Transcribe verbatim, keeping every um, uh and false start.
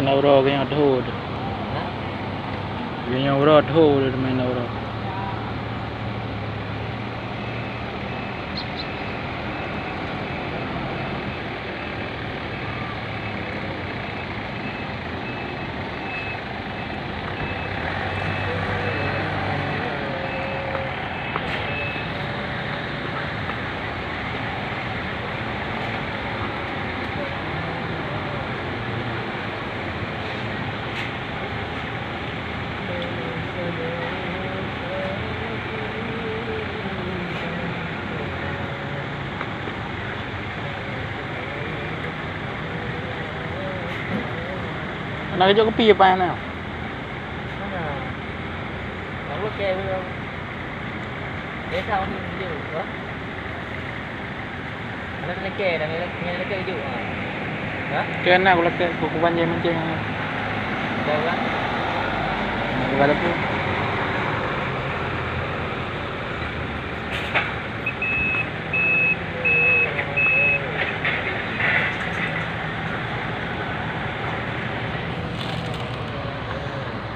Nanggroe geuh nyoe teuh. Hah? Geuh nyoe uroe teuh, teuma nanggroe. Hana geujok keupi apa na? Hana. Lalu ke bilang. Biasa orang tu jujur, ha? Ada lekeh dan lekeh jujur, ha? Ha? Kena aku lekeh, aku kuban je mancing. Tahu kan? Aku kata tu.